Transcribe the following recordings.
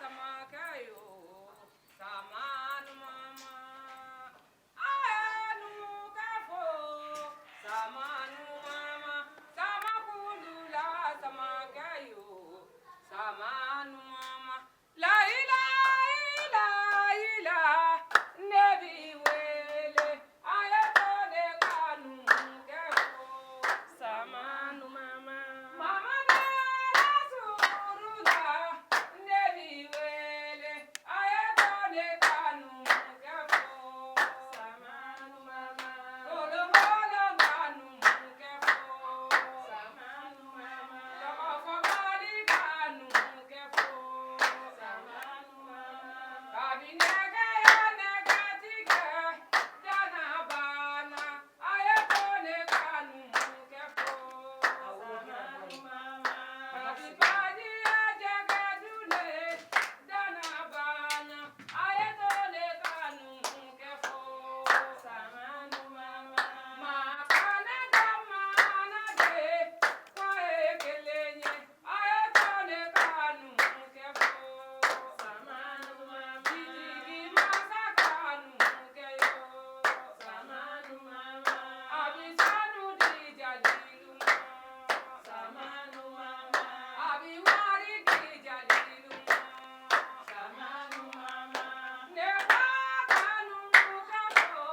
Samakɛ yo, Samanu mama. A ye numukɛ fo, Samanu mama. Samakulula Samakɛ yo, Samanu mama. Layila ila ila, ne b'i wele, a ye to ne ka numukɛ fo. Samanu mama. Mama nana surula, ne b'i wele, a ye to ne ka numukɛ fo. Samanu mama. Kolonkolon ka numukɛ fo. Samanu mama. Tɔgɔfɔbali ka numukɛ fo. Samanu mama. Kabi nɛgɛ ya nɛgɛtigɛ, jana banna, a ye to ne ka numukɛ fo. Samanu mama. Kabi baji ya jɛgɛ dule, jana banna, a ye to ne ka numukɛ fo. Samanu mama. Makane ka mana de, k'a ye kelen ye, a ye to ne ka numukɛ fo. Samanu mama. Jijigi masa ka numukɛ yo. Samanu mama. A bi sanu di jalilu ma. Samanu mama. A bi wari di jalilu ma. Samanu mama. Ne ba ka numukɛ fo.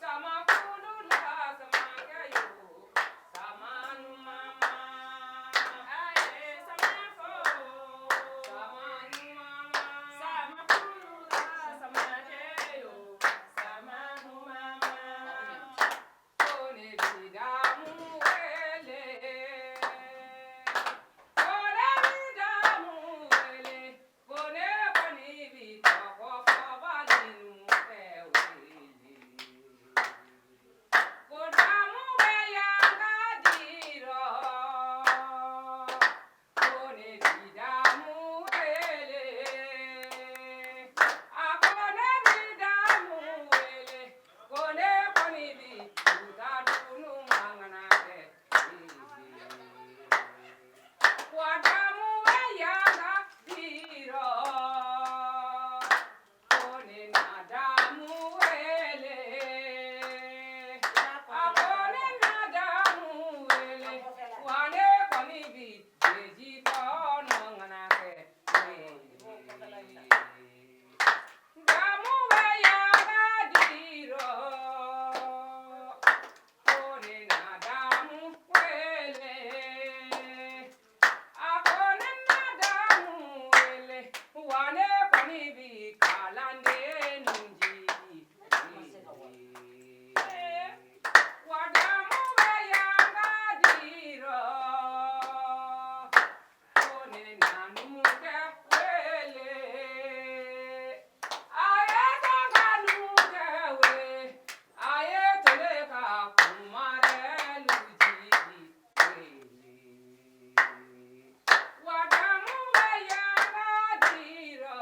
Samakulula Samakɛ yo, Samanu mama. Aye, samafo. Samanu mama. Samakulula Samakɛ yo, Samanu mama. Kone bi damu wele, kone bi damu wele, kone kɔni bi tɔgɔ fɔ numukɛ wele. Ko damu bɛ yan ka dirɔ, kone bi damu wele, a kone bi damu wele, kone kɔni bi tuta dunu maŋana kɛ. Wa damu bɛ yan ka dirɔ, kone na damu wele. A kone na damu wele, wa ne kɔni bi deji kɔnɔ ŋana kɛ. Damu bɛ yan ka dirɔ, kone na damu wele. A kone na damu wele, wa ne kɔni bi kalanden jigi. Wa damu bɛ yan ka dirɔ, kone na numukɛ wele. A ye to ka numukɛ wele, a ye tole ka kumarɛlu jigi wele. Wa damu bɛ yan ka dirɔ,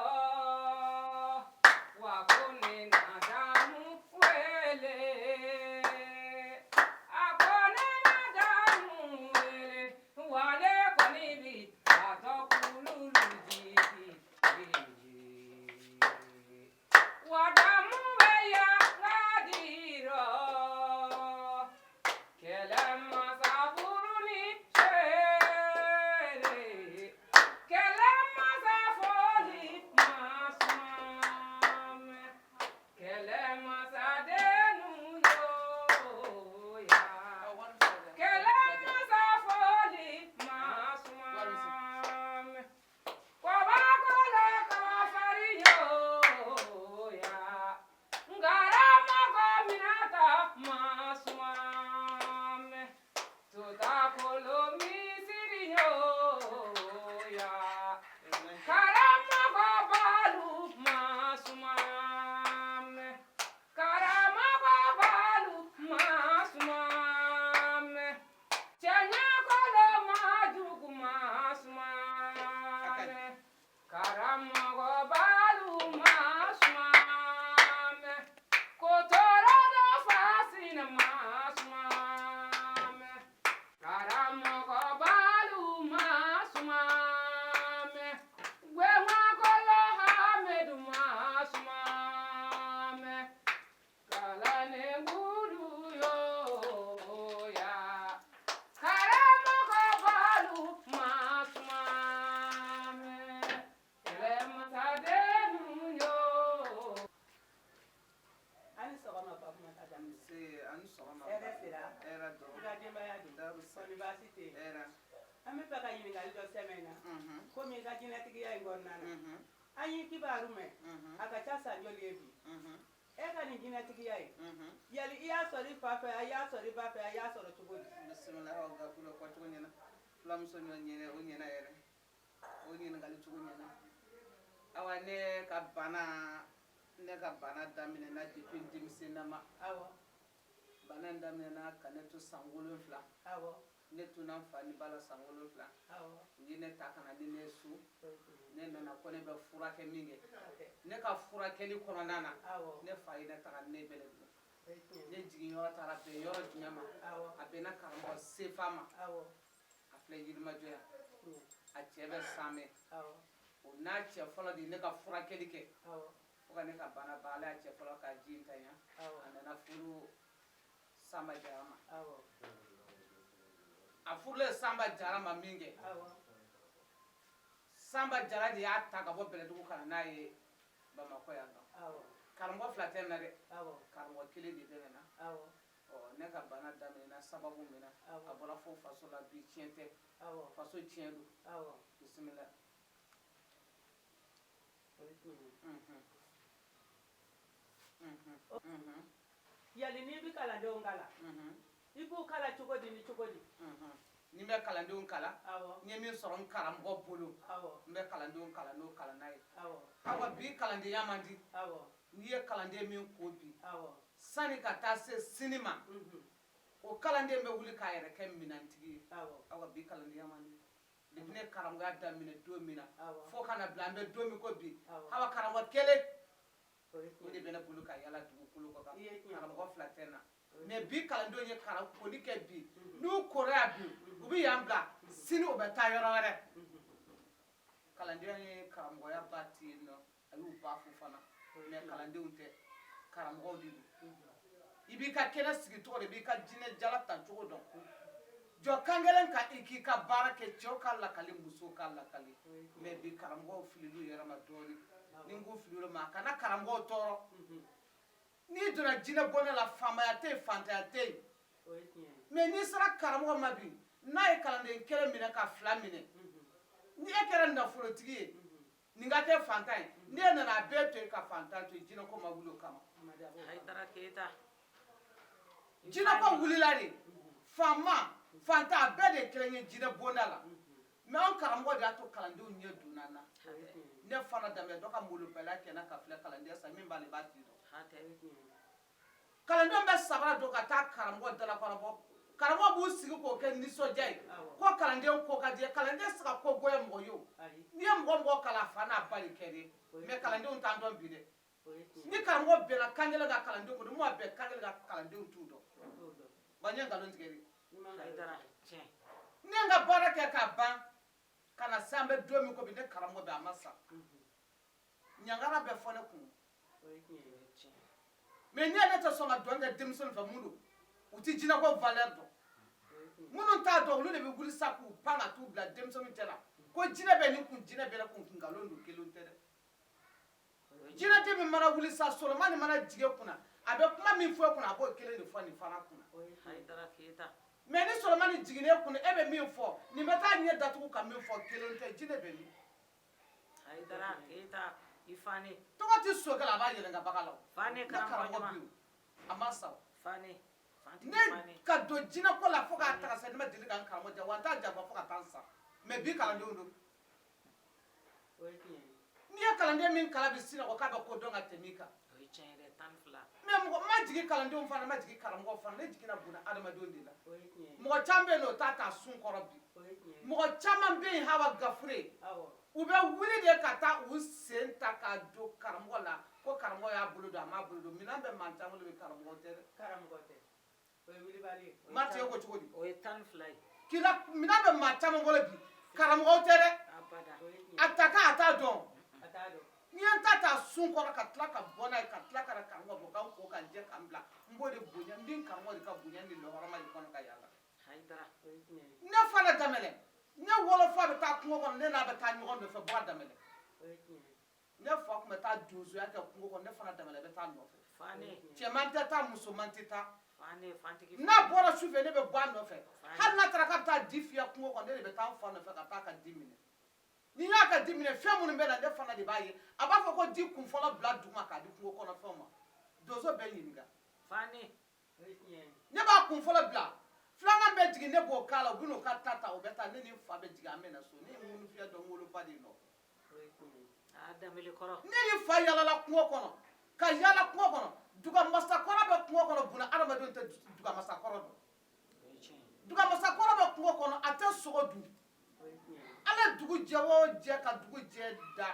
Komi i ka jinɛtigiya in kɔnɔna na, an y'i kibaru mɛn, a ka ca san joli ye bi? E ka nin jinɛtigiya ye, yali i y'a sɔrɔ i fa fɛ, a y'a sɔrɔ i ba fɛ, a y'a sɔrɔ cogo di? Bisimila, aw gafure kɔ cogo ɲɛna, fulamuso ɲɔ ɲɛna, o ɲɛna yɛrɛ, o ɲininkali cogo ɲɛna. Awa, ne ka bana daminɛna depuis n denmisɛnnama. Bana in daminɛna ka ne to san 7. Ne tuna n fa ni ba la san 7. U ye ne ta ka na ni ne ye so. Ne nana ko ne bɛ furakɛ min kɛ, ne ka furakɛli kɔnɔna na, ne fa ye ne taga ne Bɛlɛdugu. Ne jigin yɔrɔ taara bɛn yɔrɔ jumɛn ma? A bɛnna karamɔgɔ Sefa ma. A filɛ Yirimajɔ yan. A cɛ bɛ Sanmɛ. O n'a cɛ fɔlɔ de ye ne ka furakɛli kɛ fo ka ne ka bana ban. Ala y'a cɛ fɔlɔ ka ji in ta ɲa. A nana furu Sanba Jara ma. A furulen Sanba Jara ma min kɛ, Sanba Jara de y'a ta ka bɔ Bɛlɛdugu ka na n'a ye Bamakɔ yan nɔ. Karamɔgɔ fila tɛ n na dɛ, karamɔgɔ kelen de bɛ ne na. Ɔ, ne ka bana daminɛna sababu min na, a bɔra fo faso la bi. Tiɲɛ tɛ, faso tiɲɛ don. Bisimila. Mhm. Mhm. Mhm. Yali n'i bɛ kalandenw kalan, i b'u kalan cogo di ni cogo di? Ni n bɛ kalandenw kalan, n ye min sɔrɔ n karamɔgɔ bolo, n bɛ kalandenw kalan n'o kalan n'a ye. Awa, bi kalandenya man di. N'i ye kalanden min ko bi, sani ka taa se sini ma, o kalanden bɛ wuli k'a yɛrɛ kɛ minɛntigi ye. Awa, bi kalandenya man di. Depuis ne karamɔgɔya daminɛ don min na fo ka na bila an bɛ don min ko bi, awa, karamɔgɔ kelen o de bɛ ne bolo ka yala dugukolo kɔ kan. Karamɔgɔ fila tɛ n na. Mais bi kalandenw ye kalan koli kɛ bi, n'u kora yan bi, u bɛ yan bila, sini u bɛ taa yɔrɔ wɛrɛ. Kalandenya ye karamɔgɔya ba ti yen nɔ, a y'u ba fo fana. Mais kalandenw tɛ, karamɔgɔw de don. I b'i ka kɛnɛ sigi cogo de, i b'i ka jinɛ jala ta cogo dɔn, jɔ kan kelen ka i k'i ka baara kɛ, cɛw ka lakali, musow ka lakali. Mais bi karamɔgɔw filil'u yɛrɛ ma dɔɔnin. Ni n ko filil'u ma, a kana karamɔgɔw tɔɔrɔ. N'i donna jinɛ bɔnɛ la, faamaya tɛ yen, fantanya tɛ yen. Mais n'i sera karamɔgɔ ma bi, n'a ye kalanden kelen minɛ ka fila minɛ, ni e kɛra nafolotigi ye, nin ka kɛ fantan ye, n'e nana a bɛɛ to yen ka fantan to yen, jinɛko ma wuli o kama. Hayidara Keyita. Jinɛko wulila de, faama, fantan, a bɛɛ de ye kelen ye jinɛ bonda la. Mais anw karamɔgɔ de y'a to kalandenw ɲɛ donna n na. Ne fana daminɛ dɔ ka molobaliya kɛ n na ka filɛ kalanden sa min b'a la, i b'a tigi dɔn. Kalandenw bɛ sabara don ka taa karamɔgɔ dalakɔrɔbɔ, karamɔgɔ b'u sigi k'o kɛ nisɔndiya ye ko kalanden ko ka di ye. Kalanden tɛ se ka ko goya mɔgɔ ye. O n'i ye mɔgɔ mɔgɔ kalan, a fa n'a ba de kɛ dɛ. Mais kalandenw t'an dɔn bi dɛ. Ni karamɔgɔ bɛnna kan kelen ka kalandenw bolo, mun ma bɛn kan kelen ka kalandenw t'u dɔn. Wa n ye nkalon tigɛ de? Hayidara, tiɲɛ. Ne ye n ka baara kɛ k'a ban ka na se an bɛ don min ko bi, ne karamɔgɔ bɛ, a ma sa, ɲangara bɛ fɔ ne kun. Mais n'i ye ne tɛ sɔn ka dɔn kɛ denmisɛnnin fɛ, mun don? U ti jinɛko valeur dɔn. Minnu t'a dɔn, olu de bɛ wuli sa k'u pan ka t'u bila denmisɛnnin cɛ la ko jinɛ bɛ nin kun, jinɛ bɛ ne kun. Nkalon don, kelen tɛ dɛ. Jinɛden min mana wuli sa, Solomani mana jigin e kunna, a bɛ kuma min fɔ e kunna, a b'o kelen de fɔ nin fana kunna. Hayidara Keyita. Mais ni Solomani jiginna e kunna, e bɛ min fɔ, nin bɛ taa ɲɛ datugu ka min fɔ, kelen tɛ. Jinɛ bɛ min? Hayidara Keyita, i fane. Tɔgɔ tɛ sokɛ la, a b'a yɛlɛn ka bagan la o. Fane. Ne karamɔgɔ karamɔgɔ ɲuman. bi o, a ma sa o. Fane, fantigi. Ne fane. ka don jinɛko la fo k'a ta ka se, ne ma deli ka n karamɔgɔ janfa, wa n t'a janfa fo ka taa n sa. Mais bi kalandenw don, n'i ye kalanden min kalan bi sinɔgɔ k'a bɛ ko dɔn ka tɛmɛ i kan. O ye tiɲɛ yɛrɛ, 12. Mais mɔgɔ n ma jigin kalandenw fana, n ma jigin karamɔgɔw fana, ne jiginna buna adamadenw de la. Mɔgɔ caman bɛ yen nɔ, o t'a ta sun kɔrɔ bi. Mɔgɔ caman bɛ yen, Hawa Gafure, u bɛ wuli de ka taa u sen ta k'a don karamɔgɔ la ko karamɔgɔ y'a bolo don, a m'a bolo don. Minɛn bɛ maa caman bolo bi, karamɔgɔ tɛ dɛ. Karamɔgɔ tɛ, o ye wulibali ye. Marti, e ko cogo di? O ye 12 ye. K'i la minɛn bɛ maa caman bolo bi, karamɔgɔw tɛ dɛ. Abada. O ye tiɲɛ. A ta kan, a t'a dɔn. A t'a dɔn. N'i ye n ta ta sun kɔrɔ ka tila ka bɔ n'a ye, ka tila ka na karamɔgɔ bɔ ka n ko ka n jɛ ka n bila, n b'o de bonya, n bɛ n karamɔgɔ de ka bonya ni lɔhɔrɔma de kɔnɔ ka yaala. Hayidara. O ye tiɲɛ ye. Ne fana daminɛ, ne wolofa bɛ taa kungo kɔnɔ, ne n'a bɛ taa ɲɔgɔn nɔfɛ bɔ a daminɛ. O ye tiɲɛ ye. Ne fa tun bɛ taa donsoya kɛ kungo kɔnɔ, ne fana daminɛ bɛ taa nɔfɛ. Fane. Cɛman tɛ taa, musoman tɛ taa. Fane, fantigi. N'a bɔra su fɛ, ne bɛ bɔ a nɔfɛ. Hali n'a taara k'a bɛ taa di fiyɛ kungo kɔnɔ, ne de bɛ taa n fa nɔfɛ ka taa ka di minɛ. Ni n y'a ka di minɛ, fɛn minnu bɛ na, ne fana de b'a ye. A b'a fɔ ko di kun fɔlɔ bila duguma k'a di kungo kɔnɔfɛnw ma. Donso bɛɛ ɲininka. Fane. O ye tiɲɛ ye. Ne b'a kun fɔlɔ bila, filanan bɛ jigin, ne b'o k'a la, u bɛ n'o ka ta ta, o bɛ taa. Ne ni n fa bɛ jigin, an bɛ na so. Ne ye ŋunufiyɛ dɔn n wolofa de nɔ. O ye tiɲɛ ye. Aa, Danbele kɔrɔ. Ne ni fa yaalala kungo kɔnɔ, ka yaala kungo kɔnɔ. Dugamasakɔrɔ bɛ kungo kɔnɔ. Buna adamadenw tɛ dugamasakɔrɔ dɔn. O ye tiɲɛ ye. Dugamasakɔrɔ bɛ kungo kɔnɔ, a tɛ sogo dun. O ye tiɲɛ ye. Ala ye dugu jɛ o jɛ, ka dugu jɛ da,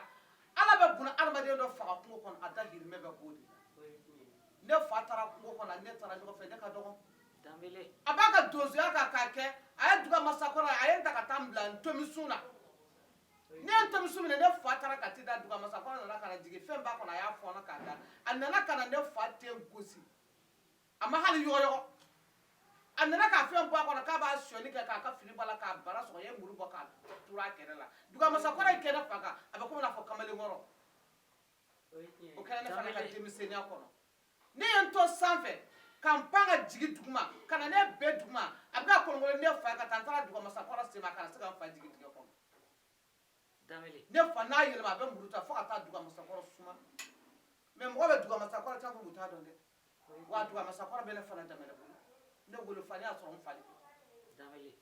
Ala bɛ buna adamaden dɔ faga kungo kɔnɔ, a dahirimɛ bɛ b'o de la. O ye tiɲɛ ye. Ne fa taara kungo kɔnɔ, ne taara ɲɔgɔn fɛ, ne ka dɔgɔ. Danbele. A b'a ka donsoya kan k'a kɛ. A ye dugamasakɔrɔ ye, a ye n ta ka taa n bila ntomisun na. Ne ye ntomisun minɛ, ne fa taara ka t'i da. Dugamasakɔrɔ nana ka na jigin, fɛn b'a kɔnɔ, a y'a fɔɔnɔ k'a da. A nana ka na ne fa ten gosi, a ma hali yɔgɔyɔgɔ. A nana k'a fɛn bɔ a kɔnɔ k'a b'a sɔnni kɛ k'a ka fini bɔ a la, k'a bara sɔgɔ. A ye muru bɔ k'a turu a kɛrɛ la. Dugamasakɔrɔ ye kɛnɛ fa kan, a bɛ komi n'a fɔ kamalenkɔrɔ. O ye tiɲɛ ye. O kɛra ne fana ka denmisɛnninya kɔnɔ. Ne ye n to sanfɛ ka n pan ka jigin duguma, ka na ne bɛɛ duguma, a bɛ ka kolonkolon ne fa ka taa. N taara dugamasakɔrɔ sen ma, ka na se ka n fa jigin dingɛ kɔnɔ. Danbele. Ne fa n'a yɛlɛma, a bɛ muru ta fo ka taa dugamasakɔrɔ suma. Mɛ mɔgɔ bɛ dugamasakɔrɔ t'a fɔ k'u t'a dɔn dɛ. Wa dugamasakɔrɔ bɛ ne fana Danbele bolo. Ne wolofa, ne y'a sɔrɔ n fa de. Danbele.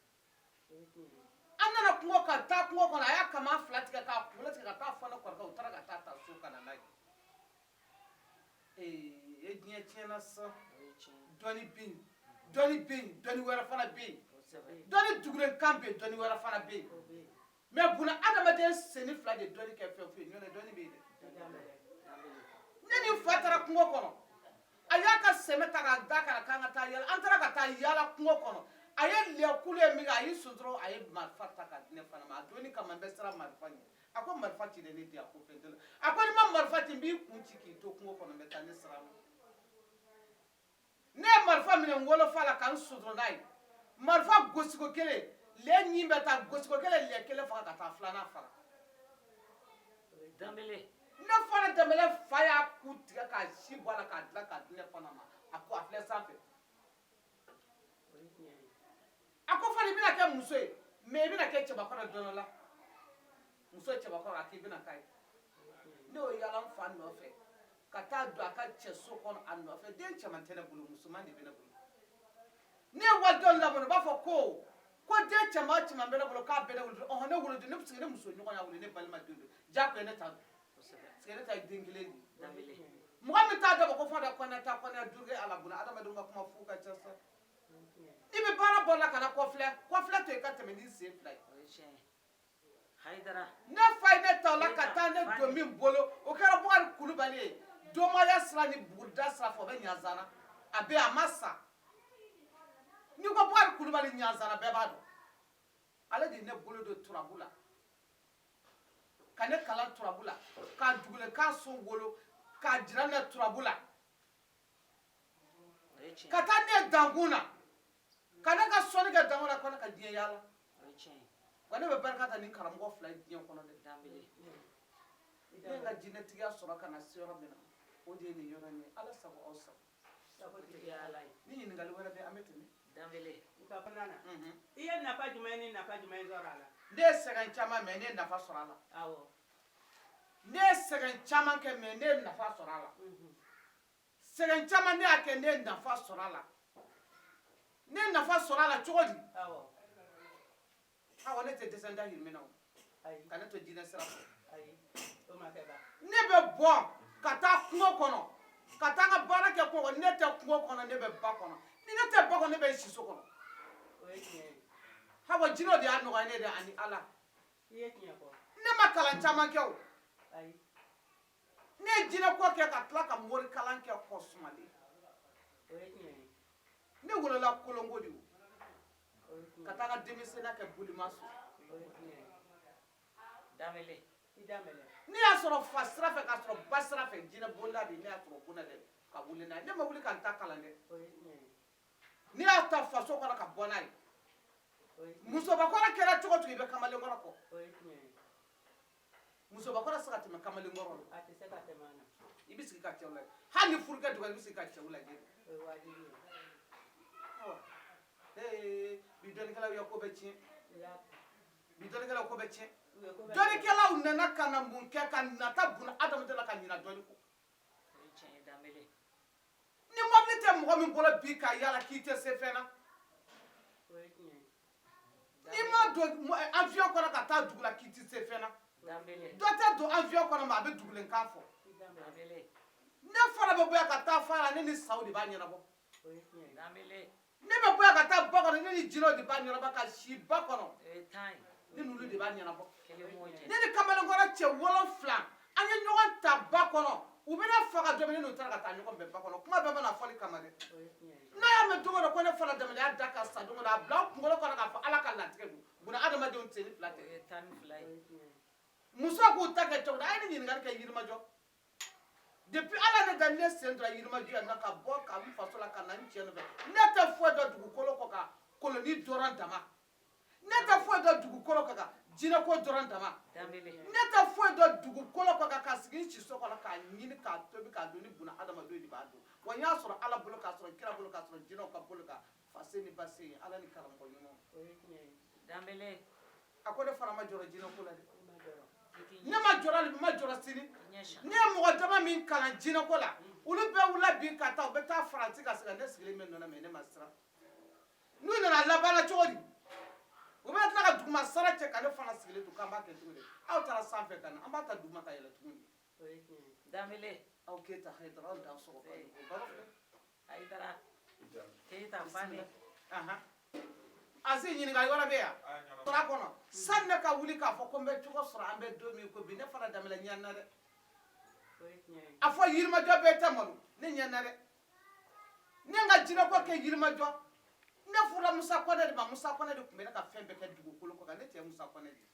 O ye tiɲɛ ye. An nana kungo ka taa kungo kɔnɔ, a y'a kaman fila tigɛ k'a kunkolo tigɛ ka taa fɔ ne kɔrɔkɛ. U taara ka taa ta so ka na n'a ye. Ee, e diɲɛ tiɲɛna sisan. O ye tiɲɛ ye. Dɔnni bɛ yen, dɔnni bɛ yen, dɔnni wɛrɛ fana bɛ yen. Kosɛbɛ. Dɔnni dugulen kan bɛ yen, dɔnni wɛrɛ fana bɛ yen. O bɛ yen. Mɛ buna adamaden senni fila de dɔnni kɛ fɛn foyi ye, ɲɔntɛ dɔnni bɛ yen dɛ. I Danbele. Danbele. Ne ni n fa taara kungo kɔnɔ, a y'a ka sɛmɛ ta k'a da kan k'an ka taa yala. An taara ka taa yala kungo kɔnɔ. A ye lɛkulu ye min kɛ, a y'i sonsoro, a ye marifa ta ka di ne fana ma. A donni kama, n bɛ siran marifa ɲɛ. A ko marifa ci dɛ, ne den. A ko fɛn tɛ la. A ko n'i ma marifa ci, n b'i kun ci k'i to kungo kɔnɔ, n bɛ taa. Ne siran ma. Ne ye marifa minɛ n wolofa la ka n sonsoro n'a ye. Marifa gosiko kelen, lɛ ɲin bɛ taa gosiko kelen, lɛ kelen faga ka taa filanan faga. Danbele. Ne fana Danbele fa y'a ku tigɛ k'a si bɔ a la k'a dilan k'a di ne fana ma. A ko a filɛ sanfɛ. O ye tiɲɛ ye. A ko fana i bɛna kɛ muso ye, mɛ i bɛna kɛ cɛbakɔrɔ don dɔ la. Muso cɛbakɔrɔ, a k'i bɛna k'a ye. Ne y'o yala n fa nɔfɛ ka taa don a ka cɛso kɔnɔ a nɔfɛ. Den cɛman tɛ ne bolo, musoman de bɛ ne bolo. Ne ye walidenw lamɔ, u b'a fɔ ko den cɛman o cɛman bɛ ne bolo, k'a bɛ ne wolo. Ɔhɔn, ne wolo ne bɛ se ka ne muso ɲɔgɔn y'a wolo, ne balima den don, diyagoya ne ta don. Kosɛbɛ. Parce que ne ta ye den kelen de ye. Danbele. Mɔgɔ min t'a dɔn ko fɔ dɛ kɔnɛ ta kɔnɛ duuru ala bolo, adamadenw ka kuma fu ka ca sa. O ye tiɲɛ ye. I bɛ baara bɔ la ka na kɔfilɛ, kɔfilɛ to yen ka tɛmɛ n'i sen fila ye. O ye tiɲɛ ye. Hayidara. Ne fa ye ne ta o la ka taa ne don min bolo, o kɛra Bukari Kulubali ye. Domaya sira ni buguda sira fɛ, o bɛ Ɲanzana, a bɛ yen, a ma sa. N'i ko Bukari Kulubali Ɲanzana, bɛɛ b'a dɔn. Ale de ye ne bolo don turabu la, ka ne kalan turabu la, k'a dugulen k'a so wolo k'a jira ne turabu la. O ye tiɲɛ Ka taa ne dankun na, ka ne ka sɔnni kɛ dankun na, ko ne ka diɲɛ yaala. O ye tiɲɛ ye. Wa ne bɛ barika da ni karamɔgɔ fila ye diɲɛ kɔnɔ dɛ. Danbele. I Ne ye n ka jinɛtigiya sɔrɔ ka na se yɔrɔ min na, o de ye nin yɔrɔ in ye. Ala sago, aw sago. Sago tigi ye Ala ye. Ni ɲininkali wɛrɛ bɛ, an bɛ tɛmɛ. Danbele. Nka kɔnɔna na, i ye nafa jumɛn ni nafa jumɛn sɔrɔ a la? Ne ye sɛgɛn caman mɛ, ne ye nafa sɔrɔ a la. Awɔ. Ne ye sɛgɛn caman kɛ, mɛ ne ye nafa sɔrɔ a la. Sɛgɛn caman ne y'a kɛ, ne ye nafa sɔrɔ a la. Ne ye nafa sɔrɔ a la cogo di? Awɔ. Awɔ, ne tɛ dɛsɛ n dahirimɛ na o. Ayi. Ka ne to jinɛ sira fɛ. Ayi, o ma kɛ ba. Ne bɛ bɔ ka taa kungo kɔnɔ ka taa n ka baara kɛ kungo kɔnɔ. Ne tɛ kungo kɔnɔ, ne bɛ ba kɔnɔ. Ni ne tɛ ba kɔnɔ, ne bɛ siso kɔnɔ. O ye tiɲɛ ye. Awɔ, jinɛw de y'a nɔgɔya ne de ani Ala. I ye tiɲɛ fɔ. Ne ma kalan caman kɛ o. Ayi. Ne ye jinɛ ko kɛ ka tila ka mori kalan kɛ kɔ sumalen. O ye tiɲɛ ye. Ne wolola Kolongo de o. O ye tiɲɛ Ka ye. taa n ka denmisɛnninya kɛ Bolimaso. O ye tiɲɛ ye. Danbele. I Danbele. Ne y'a sɔrɔ fa sira fɛ k'a sɔrɔ ba sira fɛ, jinɛ bonda de ne y'a sɔrɔ bonda dɛ ka wuli n'a ye. Ne ma wuli ka n ta kalan dɛ. O ye tiɲɛ ye. Ne y'a ta faso kɔnɔ ka bɔ n'a ye. O ye tiɲɛ ye. Musobakɔrɔ kɛra cogo cogo, i bɛ kamalenkɔrɔ kɔ. O ye tiɲɛ ye. Musobakɔrɔ tɛ se ka tɛmɛ kamalenkɔrɔ la. A tɛ se ka tɛmɛ a na. I bɛ sigi ka cɛw lajɛ, hali ni furukɛ dɔgɔyara, i bɛ sigi ka cɛw lajɛ. O ye wajibi ye. Awa, ee, bi dɔnnikɛlaw ya ko bɛ tiɲɛ. I y'a Bi dɔnnikɛlaw ko bɛ tiɲɛ. Dɔnnikɛlaw nana ka na mun kɛ ka nata buna adamaden la ka ɲina dɔnni kɔ. Ni mɔbili tɛ mɔgɔ min bolo bi ka yala k'i tɛ se fɛn na, n'i ma don avion kɔnɔ ka taa dugu la k'i tɛ se fɛn na, dɔ tɛ don avion kɔnɔ ma a bɛ dugulenkan fɔ. Ne fana bɛ bɔ yan ka taa fa la, ne ni saw de b'a ɲɛnabɔ. Ne bɛ bɔ yan ka taa ba kɔnɔ, ne ni jinɛw de b'a ɲɛnabɔ ka si ba kɔnɔ, ne n'olu de b'a ɲɛnabɔ. Ne ni kamalenkɔrɔ cɛ 7 an ye ɲɔgɔn ta ba kɔnɔ, u bɛna faga don min, ne n'u taara ka taa ɲɔgɔn bɛn ba kɔnɔ. Kuma bɛɛ bɛna fɔli kama dɛ. N'a y'a mɛn don o don ko ne fana Danbɛlɛ y'a da ka sa don o don, a bila aw kunkolo kɔnɔ k'a fɔ Ala ka latigɛ don. Buna adamadenw sen ni fila tɛ. Muso k'u ta kɛ cogo di? A ye ne ɲininkali kɛ Yirimajɔ. Depuis Ala ne da, ne sen donna Yirimajɔ yan nɔ ka bɔ ka n faso la ka na n cɛ nɔfɛ, ne tɛ foyi dɔn dugukolo kɔ kan koloni dɔrɔn dama. Ne tɛ foyi dɔn dugukolo kɔ kan jinɛko dɔrɔn dama. Ne tɛ foyi dɔn dugukolo kɔ kan ka sigi n siso kɔnɔ k'a ɲini k'a tobi k'a dun ni buna adamadenw de b'a dun. Wa n y'a sɔrɔ Ala bolo, k'a sɔrɔ kira bolo, k'a sɔrɔ jinɛw ka bolo kan, fase ni base ye, Ala ni karamɔgɔ ɲumanw. A ko ne fana ma jɔrɔ jinɛko la dɛ. Ne ma jɔrɔ hali bi, n ma jɔrɔ sini. Ne ye mɔgɔ dama min kalan jinɛko la, olu bɛɛ wulila bi ka taa, u bɛ taa Faransi ka segin. Ne sigilen bɛ nɔ na, mɛ ne ma siran. N'u nana labanna cogo di? U bɛ tila ka duguma sara cɛ ka ne fana sigilen to k'an b'a kɛ cogo di? Aw taara sanfɛ ka na, an b'a ta duguma ka yɛlɛ tuguni. Danbele. Aw Keyita Hayidara, aw dan sɔgɔ ka o baro filɛ. Hayidara Keyita Fane. Azi, ɲininkali wɛrɛ bɛ yan sɔrɔ a kɔnɔ sani ne ka wuli k'a fɔ ko n bɛ cogo sɔrɔ. An bɛ don min ko bi, ne fana Danbɛlɛ ɲɛ na dɛ. A fɔ Yirimajɔ bɛɛ tɛ malo, ne ɲɛ na dɛ. Ne ka jinɛko kɛ Yirimajɔ. Ne furula Musa Kɔnɛ de ma. Musa Kɔnɛ de tun bɛ ne ka fɛn bɛɛ kɛ dugukolo kɔ kan. Ne cɛ Musa Kɔnɛ de ye.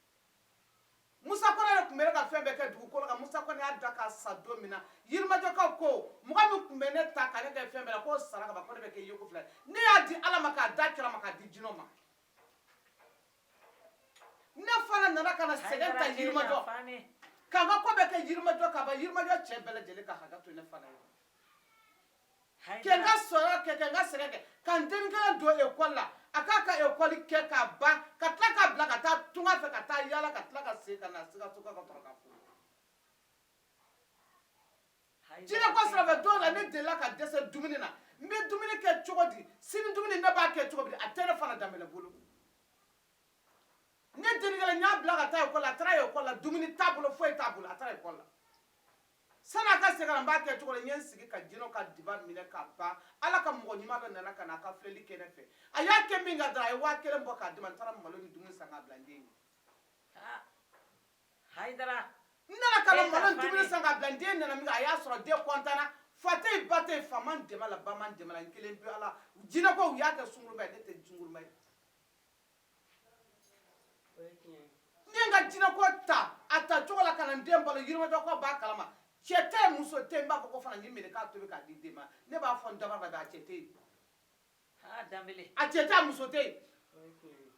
Musa Kɔnɛ de tun bɛ ne ka fɛn bɛɛ kɛ dugukolo kan. Musa Kɔnɛ y'a da ka sa don min na, Yirimajɔkaw ko mɔgɔ min tun bɛ ne ta ka ne kɛ fɛn bɛɛ la, k'o sara ka ban, ko ne bɛ kɛ yeko fila ye. Ne y'a di Ala ma, k'a da kira ma, k'a di jinɛw ma. Ne fana nana ka na sɛgɛn ta Yirimajɔ, k'an ka ko bɛɛ kɛ Yirimajɔ ka ban. Yirimajɔ cɛ bɛɛ lajɛlen ka hakɛ to ne fana ye. Kɛ n ka sɔrɔ kɛ, kɛ n ka sɛgɛn kɛ, ka n den kelen don ekɔli la, a k'a ka ekɔli kɛ k'a ban, ka tila k'a bila ka taa tunga fɛ, ka taa yaala, ka tila ka segin ka na Sikaso ka sɔrɔ ka furu. Jinɛko sira fɛ, don la ne delila ka dɛsɛ dumuni na. N bɛ dumuni kɛ cogo di? Sini dumuni ne b'a kɛ cogo di? A tɛ ne fana Danbɛlɛ bolo. Ne den kelen, n y'a bila ka taa ekɔli la. A taara ekɔli la, dumuni t'a bolo, foyi t'a bolo. A taara ekɔli la, sani a ka segin ka na, n b'a kɛ cogo di? N ye n sigi ka jinɛw ka diba minɛ ka ban. Ala ka mɔgɔ ɲuman dɔ nana ka na a ka filɛli kɛ ne fɛ. A y'a kɛ min ka dɔrɔn, a ye 1000 bɔ k'a di ma. N taara malo ni dumuni san k'a bila n den ye. Hayidara. N nana ka na malo ni dumuni san k'a bila n den nana min kɛ, a y'a sɔrɔ den kɔntanna. Fa tɛ yen, ba tɛ yen, fa ma n dɛmɛ la, ba ma n dɛmɛ la, n kelen pe. Ala jinɛko, u y'a kɛ sunguruba ye, ne tɛ sunguruba ye. N ye n ka jinɛko ta a ta cogo la ka na n den balo. Yirimajɔkaw b'a kalama, cɛ tɛ yen, muso tɛ yen. N b'a fɔ ko fana nin minɛ k'a tobi k'a di den ma. Ne b'a fɔ n dabara la, a cɛ tɛ yen, a cɛ tɛ, a muso tɛ yen.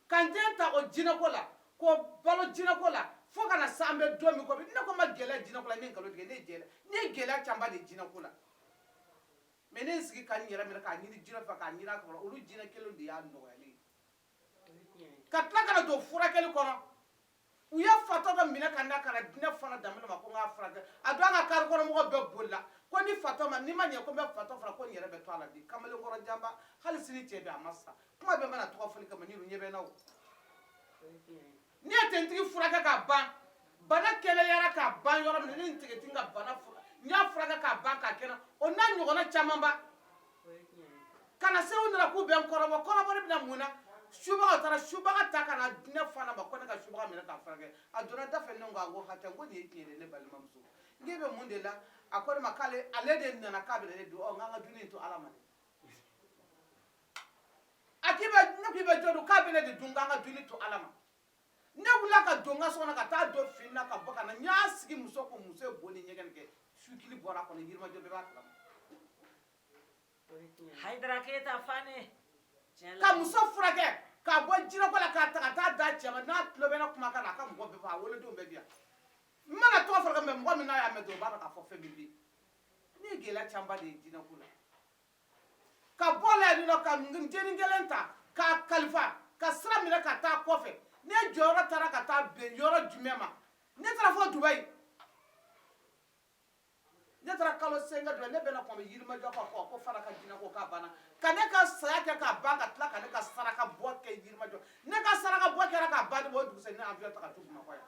Ka n den ta o jinɛko la, k'o balo jinɛko la, fo ka na se an bɛ don min ko bi. Ne ko ma gɛlɛya jinɛko la, ne ye nkalon tigɛ. Ne ye gɛlɛya, ne ye gɛlɛya caman de ye jinɛko la. Mɛ ne ye n sigi ka n yɛrɛ minɛ k'a ɲini jinɛ fɛ, k'a ɲini a kɔrɔ. Olu jinɛ kelen de y'a nɔgɔya ne ye ka tila ka na don furakɛli kɔnɔ. U ye fatɔ dɔ minɛ ka na ka na di ne fana Danbɛlɛ ma ko n k'a furakɛ. A don an ka kari kɔnɔ mɔgɔw bɛɛ bolila ko ni fatɔ ma, n'i ma ɲɛ ko n bɛ fatɔ fura, ko n yɛrɛ bɛ to a la bi. Kamalenkɔrɔ janba, hali sini cɛ bɛ a ma sa. Kuma bɛɛ mana tɔgɔ fɔli kama, ni ɲɛ bɛ n na o. Ne ye tentigi furakɛ ka ban, bana kɛnɛyara ka ban yɔrɔ min na, ne ni tigɛtigi ka bana fura, n y'a furakɛ ka ban k'a kɛnɛ. O n'a ɲɔgɔnna camanba ka na se u nana k'u bɛ n kɔrɔbɔ. Kɔrɔbɔli bɛna mun na? Subaga taara subaga ta ka na di ne fana ma ko ne ka subaga minɛ k'a furakɛ. A donna da fɛ, ne ko, ko hatɛ, n ko nin ye tiɲɛ de, ne balimamuso. N k'e bɛ mun de la? A ko ne ma k'ale ale de nana k'a bɛ ne dun. Ɔ, n k'an ka dumuni in to Ala ma dɛ. A k'i bɛ ne k'i bɛ jɔ dun, k'a bɛ ne de dun, k'an ka dumuni to Ala ma. Ne wulila ka don n ka so kɔnɔ ka taa don fini na ka bɔ ka na. N y'a sigi muso ko muso ye bo ni ɲɛgɛn kɛ, sukili bɔra a kɔnɔ. Yirimajɔ bɛɛ b'a kalama. Hayidara Keyita Fane. Ka muso furakɛ k'a bɔ jinɛko la, k'a ta ka taa da cɛ ma. N'a tulo bɛ ne kumakan na, a ka mɔgɔ bɛɛ fɔ, a wolodenw bɛɛ bi yan. N mana tɔgɔ fɔ ka mɛ, mɔgɔ min n'a y'a mɛn dɔrɔn, o b'a dɔn k'a fɔ fɛn min bɛ yen. Ne ye gɛlɛya camanba de ye jinɛko la. Ka bɔ la yen nɔ, ka n dennin kelen ta k'a kalifa ka sira minɛ ka taa kɔfɛ. Ne jɔyɔrɔ taara ka taa bɛn yɔrɔ jumɛn ma? Ne taara fo Dubayi. Ne taara kalo sen kɛ Dubayi. Ne bɛna kuma Yirimajɔ ka fɔ ko Fana ka jinɛ ko k'a banna, ka ne ka saya kɛ k'a ban, ka tila ka ne ka saraka bɔ kɛ Yirimajɔ. Ne ka saraka bɔ kɛra k'a ban de, o dugusɛ ne avion ta ka taa Bamakɔ yan.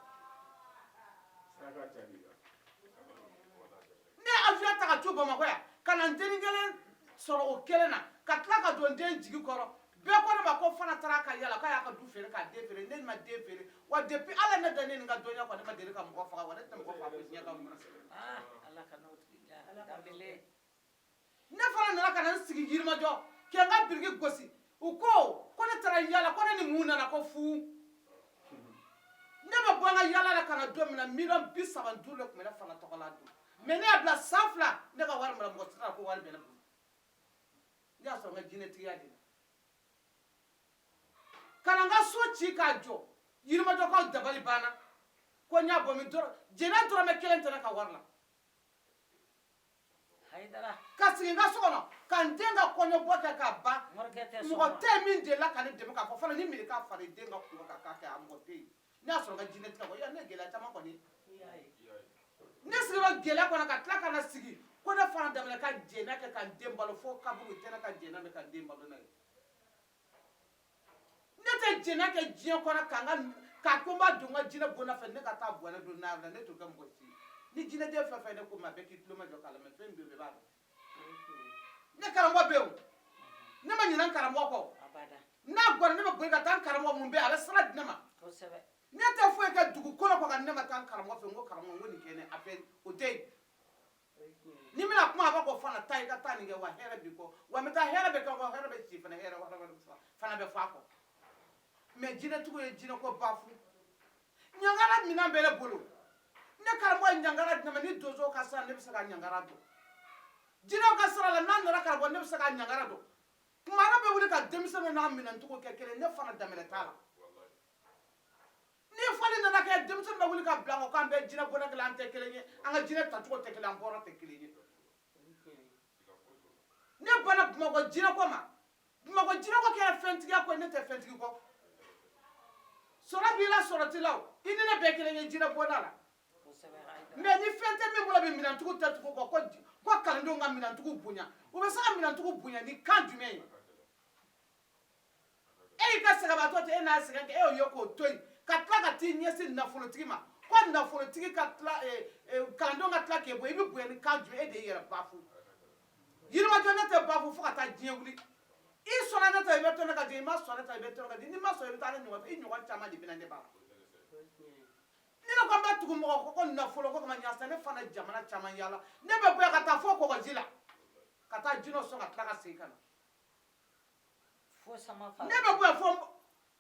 Ne avion ta ka taa Bamakɔ yan ka na n dennin kelen sɔrɔ o kelen na, ka tila ka don n den jigi kɔrɔ. Bɛɛ ko ne ma ko Fana taara ka yala, k'a y'a ka du feere k'a den feere. Ne ma den feere wa. Depuis Ala ne da, ne ni n ka dɔnniya kɔ, ne ma deli ka mɔgɔ faga wa, ne tɛ mɔgɔ faga ko diɲɛ ka mun. Ah, Ala ka n'o tigi ja. Danbele. Ne fana nana ka na n sigi Yirimajɔ kɛ n ka biriki gosi. U ko ko ne taara yala, ko ne ni mun nana, ko fu. Ne bɛ bɔ n ka yala la ka na don min na, miliyɔn 35 de tun bɛ ne fana tɔgɔ la don. Mais ne y'a bila san 2, ne ka wari mara, mɔgɔ tɛ se ko wari bɛ ne bolo. Ne y'a sɔrɔ n ka jinɛtigiya de la ka na n ka so ci k'a jɔ. Yirimajɔkaw dabali banna ko n y'a bɔ min dɔrɔn, jɛnɛ dɔrɔmɛ kelen tɛ ne ka wari la. Hayidara. Ka sigi n ka so kɔnɔ ka n den ka kɔɲɔbɔ kɛ k'a ban. Morikɛ tɛ mɔgɔ sɔn. tɛ yen min delila ka ne dɛmɛ k'a fɔ fana ni miri k'a fara i den ka kungo kan k'a kɛ, a mɔgɔ tɛ yen. Ne y'a sɔrɔ n ka jinɛ tigɛ kɔ ya, ne ye gɛlɛya caman kɔni. I y'a ye. Ne sigira gɛlɛya kɔnɔ ka tila ka na sigi ko ne fana daminɛ ka jɛnɛ kɛ ka n den balo fo kaburu tɛ ne ka jɛnɛ bɛ ka n den balo n'a ye. Ne tɛ jɛnɛ kɛ diɲɛ kɔnɔ ka n ka k'a ko n b'a don n ka jinɛ bonda fɛ, ne ka taa bɔnɛ don n'a la, ne t'o kɛ mɔgɔ si ye. Ni jinɛden fɛn fɛn ne ko ma, a bɛɛ k'i tulo majɔ k'a lamɛn. Fɛn min bɛ yen, bɛɛ b'a dɔn. Ne karamɔgɔ bɛ yen o, ne ma ɲinɛ n karamɔgɔ kɔ. Abada. N'a gɔnna, ne bɛ boli ka taa n karamɔgɔ mun bɛ yen, a bɛ sira di ne ma. Kosɛbɛ. Ne tɛ foyi kɛ dugukolo kɔ ka ne ma taa n karamɔgɔ fɛ n ko karamɔgɔ, n ko nin kɛ ne a fɛ, o tɛ yen. Ni n bɛna kuma, a b'a fɔ fana taa i ka taa nin kɛ wa, hɛrɛ b'i kɔ wa, n bɛ taa hɛrɛ bɛ kɛ wa, hɛrɛ bɛ si fana, hɛrɛ fana bɛ fɔ a kɔ. Mais jinɛtigiw ye jinɛko bafu. Ɲangara minɛn bɛ ne bolo. Ne karamɔgɔ ye ɲangara di ne ma. Ni donsow ka sira, ne bɛ se ka ɲangara dɔn. Jinɛw ka sira la, n'a nana karamɔgɔ, ne bɛ se ka ɲangara dɔn. Kumara bɛ wuli ka denmisɛnninw n'a minɛncogo kɛ kelen, ne fana daminɛ t'a la. Ni fɔli nana kɛ, denmisɛnnin bɛ wuli ka bila kɔ k'an bɛɛ jinɛ bɔnna kelen, an tɛ kelen ye, an ka jinɛ tacogo tɛ kelen, an bɔra tɛ kelen ye. Ne banna Bamakɔ jinɛko ma. Bamakɔ jinɛko kɛra fɛntigiya ko ye, ne tɛ fɛntigi kɔ. Sɔrɔ b'i la, sɔrɔ t'i la o, i ni ne bɛɛ kelen ye jinɛ bɔnda la. Kosɛbɛ Hayidara. Mais ni fɛn tɛ min bolo bi, minɛntigiw tɛ tugu kɔ ko kalandenw ka minɛntigiw bonya. U bɛ se ka minɛntigiw bonya ni kan jumɛn ye? E y'i ka sɛgɛnbaatɔ tɛ, e n'a sɛgɛn kɛ, e y'o ye k'o to yen ka tila ka t'i ɲɛsin nafolotigi ma ko nafolotigi ka tila kalandenw ka tila k'e bonya, i bɛ bonya ni kan jumɛn? E de y'i yɛrɛ bafu. Yirimajɔ, ne tɛ bafu fo ka taa diɲɛ wuli. I sɔnna ne ta, i bɛ to ne ka jigin. I ma sɔn ne ta, i bɛ to ne ka jigin. N'i ma sɔn, i bɛ taa ne ɲɔgɔn fɛ. I ɲɔgɔn caman de bɛ na ne ba la. Ni ne ko n bɛ tugu mɔgɔ kɔ ko nafolo ko kama ɲasa, ne fana jamana caman yaala. Ne bɛ bɔ yan ka taa fo kɔgɔji la ka taa jinɛw sɔn ka tila ka segin ka na. Fo sama fa. Ne bɛ bɔ yan fo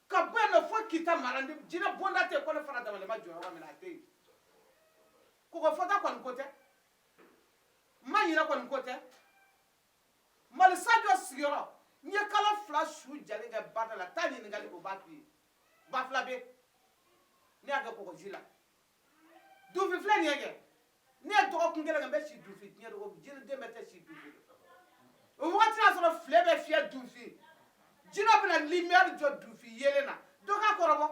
ka bɔ yan nɔ fo Kita mara, ni jinɛ bonda tɛ yen ko ne fana dabali ma jɔ yɔrɔ min na, a tɛ yen. Kɔgɔfɔta kɔni ko tɛ, n ma ɲinɛ kɔni ko tɛ. Malisajɔ sigiyɔrɔ, n ye kalo 2 su jalen kɛ bada la. Taa ɲininkali, o b'a f'i ye. Ba fila bɛ ne y'a kɛ kɔgɔji la. Dunfin filɛ nin ye kɛ, ne ye dɔgɔkun kelen kɛ, n bɛ si dunfin diɲɛ dogo, jinɛden bɛɛ tɛ si dunfin. O wagati y'a sɔrɔ file bɛ fiyɛ dunfin, jinɛ bɛna lumière jɔ dunfin yeelen na. Dɔ k'a kɔrɔbɔ.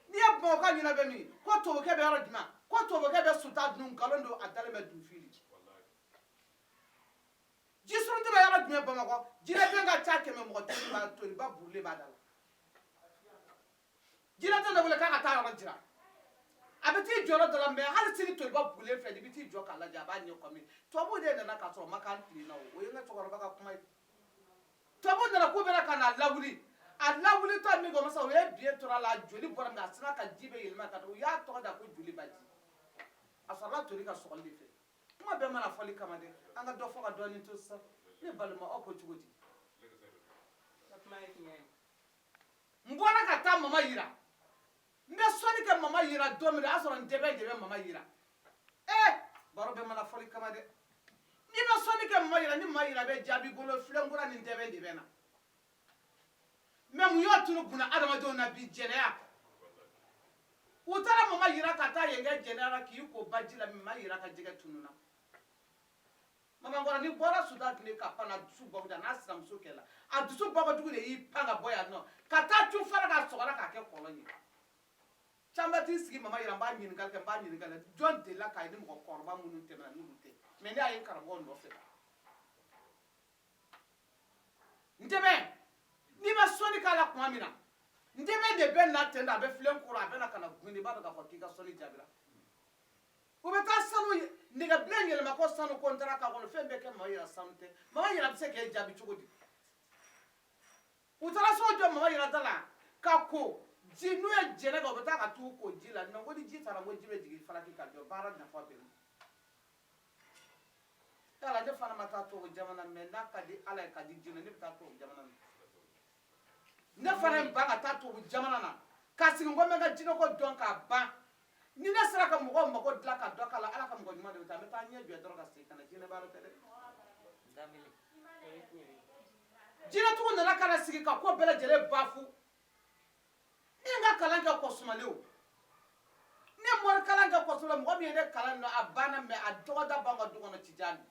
N'i ye Bamakɔ ɲinɛ bɛ min ko tubabukɛ bɛ yɔrɔ jumɛn, ko tubabukɛ bɛ suta dun, nkalon don, a dalen bɛ dunfin de. Jisurunti bɛ yɔrɔ jumɛn Bamakɔ, jinɛden ka ca 100 mɔgɔ toli b'a toliba burulen b'a da la. Jinɛden dɔ wele k'a ka taa yɔrɔ jira, a bɛ t'i jɔ yɔrɔ dɔ la, mais hali sini toliba burulen filɛ, i bɛ t'i jɔ k'a lajɛ, a b'a ɲɛ kɔmi tubabuw de nana k'a sɔrɔ makan tilenna. O ye n ka cɛkɔrɔba ka kuma ye. Tubabuw nana k'u bɛna ka na lawuli, a lawulitɔ min kɛ o ma sa, o ye biɲɛ tora la, joli bɔra nka a sina ka ji bɛ yɛlɛma ka u y'a tɔgɔ da ko joli baji. A sɔrɔla toli ka sɔgɔli de fɛ. Kuma bɛɛ mana fɔli kama dɛ, an ka dɔ fɔ ka dɔɔnin to sisan. Ne balima, aw ko cogo di? N bɔra ka taa mama yira, n bɛ sɔnni kɛ mama yira don min na, o y'a sɔrɔ n dɛbɛ de bɛ mama yira. Baro bɛɛ mana fɔli kama dɛ. N'i bɛ sɔnni kɛ mama yira, ni mama yira bɛ jaabi bolo, filenkura ni dɛbɛ de bɛ na. Mais mun y'o tunu bunna adamadenw na bi? Jɛnɛya. U taara mama yira ka taa yen kɛ jɛnɛya la k'i ko baji la, mama yira ka jɛgɛ tununa. Mamakɔrɔ, ni bɔra Sudan tun ka pan, a dusu bɔ da n'a sinamuso kɛla, a dusu bɔ kojugu de y'i pan ka bɔ yan nɔ ka taa cu fara ka sɔgɔra k'a kɛ kɔlɔn ye. Caman t'i sigi mama yɛrɛ, n b'a ɲininkali kɛ, n b'a ɲininkali kɛ. Jɔn delila k'a ye ni mɔgɔkɔrɔba minnu tɛmɛna n'olu tɛ? Mais ne y'a ye n karamɔgɔ nɔfɛ. N dɛmɛ, n'i bɛ sɔnni k'a la tuma min na, n dɛmɛ de bɛ na ten, a bɛ filen kɔrɔ, a bɛ na ka na gun, i b'a dɔn k'a fɔ k'i ka sɔnni jaabira. U bɛ taa sanu nɛgɛbilen yɛlɛma ko sanu ko n taara k'a kɔnɔ, fɛn bɛɛ kɛ mama yɛrɛ sanu tɛ. Mama yɛrɛ bɛ se k'e jaabi cogo di? U taara so jɔ mama yɛrɛ da la ka ko ji, n'u ye jɛnɛ kɛ, u bɛ taa ka t'u ko ji la. Non, ko ni ji taara, ko ji bɛ jigin falaki ka jɔ. Baara nafa bɛ min yala? Ne fana ma taa tubabu jamana, mais n'a ka di Ala ye, ka di jinɛ, ne bɛ taa tubabu jamana na. Ne fana ye ban ka taa tubabu jamana na ka sigi, n ko n bɛ n ka jinɛko dɔn k'a ban. Ni ne sera ka mɔgɔw mago dilan ka dɔ k'a la, Ala ka mɔgɔ ɲuman de bɛ taa. N bɛ taa ɲɛ jɔ dɔrɔn ka segin ka na. Jinɛ baara tɛ dɛ. Jinɛtigiw nana ka na sigi ka ko bɛɛ lajɛlen bafu. Ne ye n ka kalan kɛ kɔsumalen o, ne ye mori kalan kɛ kɔsumalen. Mɔgɔ min ye ne kalan nɔ, a banna, mais a dɔgɔda b'an ka du kɔnɔ Tijani.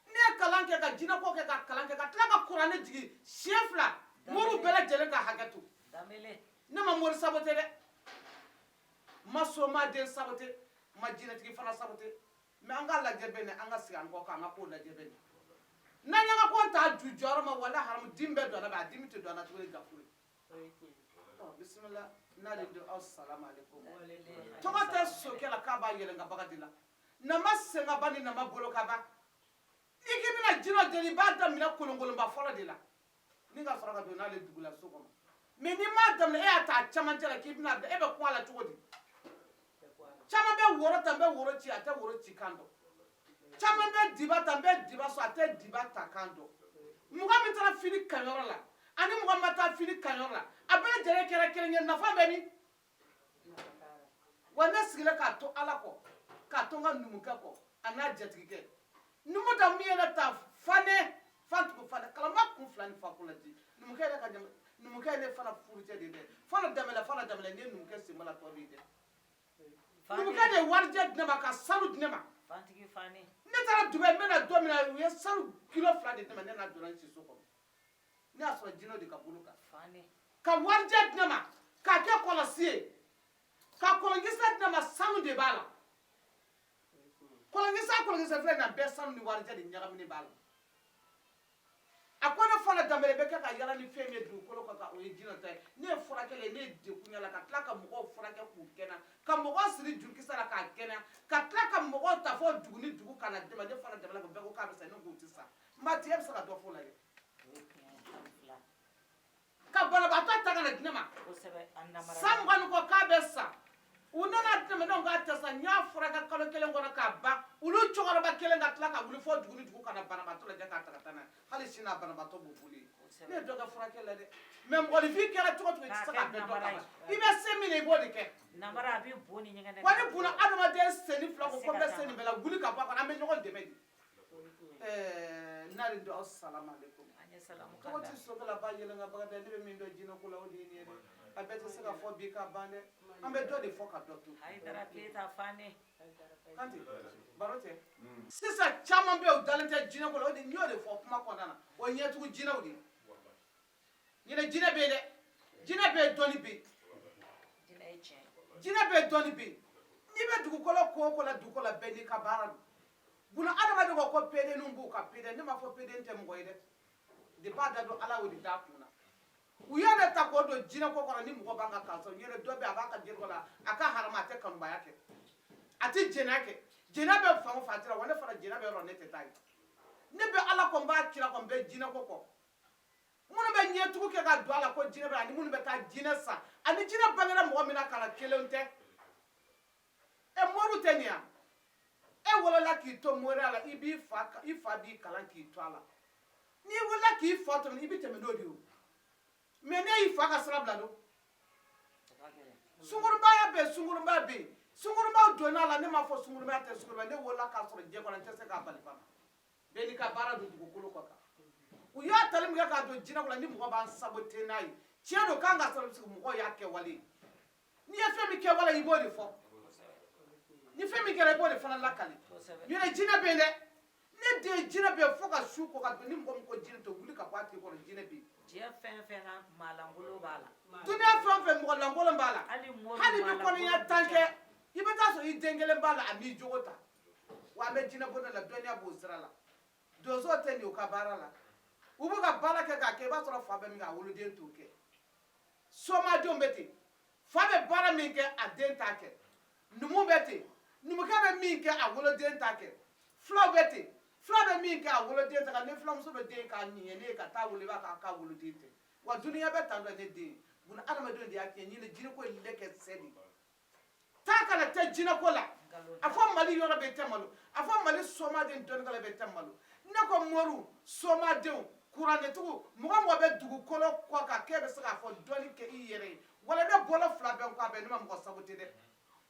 Ne ye kalan kɛ ka jinɛko kɛ, ka kalan kɛ ka tila ka kuranɛ jigin siɲɛ 2, moriw bɛɛ lajɛlen ka hakɛ to. Ne ma mori sabote dɛ, n ma somaden sabote, n ma jinɛtigi fana sabote. Mais an k'a lajɛ bɛ nin, an ka sigi an kɔ k'an ka kow lajɛ bɛ nin. N'an y'an ka ko ta ju jɔyɔrɔ ma, wala haramu dimi bɛ don a la, a dimi tɛ don a la tuguni, gafuru. Bisimila n'ale don aw, salamu aleykum. Tɔgɔ tɛ sokɛ la k'a b'a yɛlɛn ka baga de la, nama sen ka ban ni nama bolo ka ban. N'i k'i bɛna jinɛ deli, i b'a daminɛ kolonkolonba fɔlɔ de la, ni ka sɔrɔ ka don n'ale dugu la so kɔnɔ. Mais n'i m'a daminɛ, e y'a ta a camancɛ la k'i bɛna bila, e bɛ kun a la cogo di? Caman bɛ woro ta, n bɛ woro ci, a tɛ woro ci kan dɔn. Caman bɛ diba ta, n bɛ diba sɔn, a tɛ diba ta kan dɔn. Mɔgɔ min taara fini kanyɔrɔ la ani mɔgɔ min ma taa fini kanyɔrɔ la, a bɛɛ lajɛlen kɛra kelen ye. Nafa bɛ min? Wa ne sigilen k'a to Ala kɔ, k'a to n ka numukɛ kɔ, a n'a jatigikɛ numu da min ye ne ta fanɛ fantugu fanɛ kalama kun fila ni fa kun la ji. Numukɛ yɛrɛ ka jama, numukɛ ye ne fana furucɛ de ye dɛ. Fana daminɛ, fana daminɛ, n'i ye numukɛ sen bɔ la, tɔ b'i dɛ. Numukɛ de ye warijɛ di ne ma, ka sanu di ne ma. Ne taara Dubayi, n bɛna don min na, u ye sanu kilo 2 de di ne ma. Ne n'a donna n si so kɔnɔ, ne y'a sɔrɔ jinɛw de ka bolo kan. Ka warijɛ di ne ma k'a kɛ kɔlɔsi ye, ka kɔlɔnkisɛ di ne ma, sanu de b'a la. Kɔlɔnkisɛ, kɔlɔnkisɛ filɛ nin na, bɛɛ sanu ni warijɛ de ɲagaminen b'a la. A ko ne fana Danbɛlɛ bɛ kɛ ka yala ni fɛn min ye dugukolo kan, o ye jinɛ ta ye. Ne ye furakɛli ye, ne ye degun y'a la, ka tila ka mɔgɔw furakɛ k'u kɛnɛya, ka mɔgɔw siri jurukisɛ la k'a kɛnɛya, ka tila ka mɔgɔw ta fɔ dugu ni dugu ka na dɛmɛ. Ne fana Danbɛlɛ ko bɛɛ ko k'a bɛ sa, ne k'u tɛ sa. N b'a tigɛ, e bɛ se ka dɔ fɔ o la dɛ. Ka banabaatɔ ta ka na di ne ma san 20 ni kɔ k'a bɛ sa, u nana di ne ma, ne ko k'a tɛ sa. N y'a furakɛ kalo 1 kɔnɔ k'a ban. Olu cɛkɔrɔba kelen ka tila ka wuli fɔ dugu ni dugu ka na banabaatɔ lajɛ k'a ta ka taa n'a ye. Hali sini a banabaatɔ b'u bolo yen. Ne ye dɔ kɛ furakɛli la dɛ, mais mɔgɔninfin kɛra cogo cogo, i tɛ se k'a bɛɛ dɔn ka ban. I bɛ se min na, i b'o de kɛ. Wa ni buna adamaden sen ni fila ko ko n bɛ se nin bɛɛ la, wuli ka bɔ a kɔnɔ, an bɛ ɲɔgɔn dɛmɛ de. N'ale don aw, salamu aleykum. Tɔgɔ tɛ sokɛ la ba yɛlɛn ka baga dɛ. Ne bɛ min dɔn jinɛ ko la, o de ye nin ye dɛ. A bɛɛ tɛ se ka fɔ bi ka ban dɛ. An bɛ dɔ de fɔ ka dɔ to. Kante baro tɛ. Sisan caman bɛ yen, u dalen tɛ jinɛ ko la. O de n y'o de fɔ kuma kɔnɔna na, o ye ɲɛtugu jinɛw de ye. Ɲinɛ jinɛ bɛ yen dɛ, jinɛ bɛ yen, dɔnni bɛ yen. Jinɛ bɛ yen, dɔnni bɛ yen. N'i bɛ dugukolo ko o ko la, dugukolo la, bɛɛ n'i ka baara don. Buna adamaden ko ko pedenninw b'u ka peden, ne m'a fɔ peden tɛ mɔgɔ ye dɛ. Depuis a da don, Ala y'o de d'a kun na. U y'a de ta k'o don jinɛ ko kɔrɔ. Ni mɔgɔ b'an ka kalan ɲɛnɛ, dɔ bɛ yen, a b'a ka jinɛ ko la, a ka haramu, a tɛ kanubaya kɛ, a tɛ jɛnɛya kɛ. Jɛnɛya bɛ fan o fan, a tɛ la. Wa ne fana, jɛnɛya bɛ yɔrɔ, ne tɛ taa yen. Ne bɛ Ala kɔ, n b'a kira kɔ, n bɛ jinɛ ko kɔ. Minnu bɛ ɲɛtugu kɛ ka don a la ko jinɛ bɛ, ani minnu bɛ taa jinɛ san, ani jinɛ bangera mɔgɔ min na ka na, kelen tɛ. E moriw tɛ nin yan. E wolola k'i to moriya la, i b'i fa, i fa b'i kalan k'i to a la. N'i wolola k'i fa to, i bɛ tɛmɛ n'o de ye o. Mais ne y'i fa ka sira bila don. Sunkurubaya bɛ yen, sunkurubaya bɛ yen, sunkurubaw donna a la. Ne m'a fɔ sunkurubaya tɛ sunkuruba. Ne wolola k'a sɔrɔ diɲɛ kɔnɔ, n tɛ se k'a bali fana. Bɛɛ n'i ka baara don dugukolo kɔ kan. U y'a tali min kɛ k'a don jinɛ ko la, ni mɔgɔ b'an sabote n'a ye, tiɲɛ don k'an ka sɔrɔ mɔgɔw y'a kɛ wale ye. N'i ye fɛn min kɛ wale, i b'o de fɔ. Ni fɛn min kɛra, i b'o de fana lakali. Ɲinɛ jinɛ bɛ yen dɛ. Ne den, jinɛ bɛ yen fo ka su ko ka don. Ni mɔgɔ min ko jinɛ tɛ, wuli ka bɔ a tigi kɔrɔ. Jinɛ bɛ yen. Diɲɛ fɛn fɛn na maalankolon b'a la. Duniya fɛn o fɛn mɔgɔ lankolon b'a la. Hali mori Hali bi maalankolon kɔnɔya bɛ tan cɛ. kɛ, i bɛ taa sɔrɔ i den kelen b'a la, a m'i jogo ta. Wa an bɛ jinɛ bonda la, dɔnniya b'o sira la. Donso tɛ nin u ka baara la, u b'u ka baara kɛ k'a kɛ, i b'a sɔrɔ fa bɛ min kɛ, a woloden t'o kɛ. Somadenw bɛ ten, fa bɛ baara min kɛ, a den t'a kɛ. Numu bɛ ten, numukɛ bɛ min kɛ, a woloden t'a kɛ. Fulaw bɛ ten, fula bɛ min kɛ, a woloden t'a kɛ. Ni fulamuso bɛ den k'a ɲɛnen ye ka taa wolo, i b'a k'a k'a woloden tɛ. Wa dunuya bɛ tan tɔ, ne den buna adamadenw de y'a tiɲɛ. Ɲinɛ jinɛko ye lɛkɛ sɛ de taa kana tɛ jinɛko la. A fɔ Mali yɔrɔ bɛɛ tɛ malo, a fɔ Mali somaden dɔnnikɛla bɛɛ tɛ malo. Ne ko moriw, somadenw, kuranɛtigiw, mɔgɔ mɔgɔ bɛ dugukolo kɔ kan k'e bɛ se k'a fɔ dɔnni kɛ i yɛrɛ ye, wala ne bolo fila bɛ n kɔ, a bɛɛ ne ma mɔgɔ sabote dɛ.